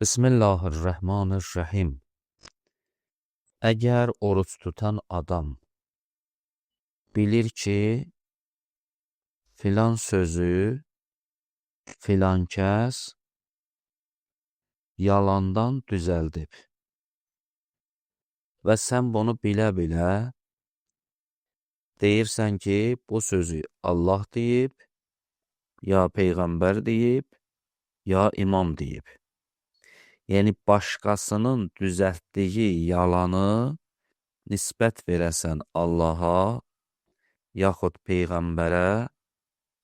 Bismillahirrahmanirrahim. Əgər oruc tutan adam bilir ki, filan sözü filan kəs yalandan düzəldib və sən bunu bilə-bilə deyirsən ki, bu sözü Allah deyib, ya Peyğəmbər deyib, ya imam deyib. Yəni, başqasının düzəltdiyi yalanı nisbət verəsən Allaha, yaxud Peyğəmbərə,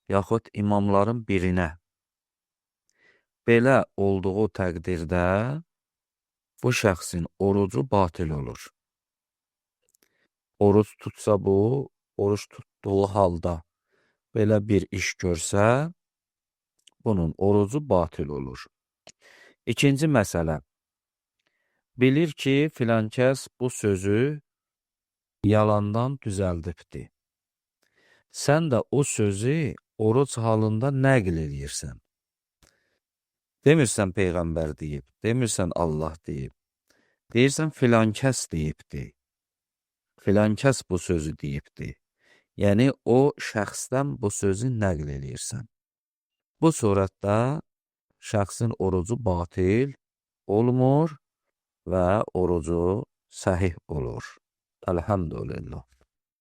yaxud imamların birinə. Belə olduğu təqdirdə bu şəxsin orucu batil olur. Oruc tutsa bu, oruc tutduğu halda belə bir iş görsə, bunun orucu batil olur. İkinci məsələ, bilir ki, filan kəs bu sözü yalandan düzəldibdir. Sən də o sözü oruc halında nəql eləyirsən. Demirsən Peyğəmbər deyib, demirsən Allah deyib. Deyirsən filan kəs deyibdir. Filan kəs bu sözü deyibdir. Yəni, o şəxsdən bu sözü nəql eləyirsən. Bu surətdə şəxsin orucu batil olmur və orucu səhih olur. Elhamdülillah.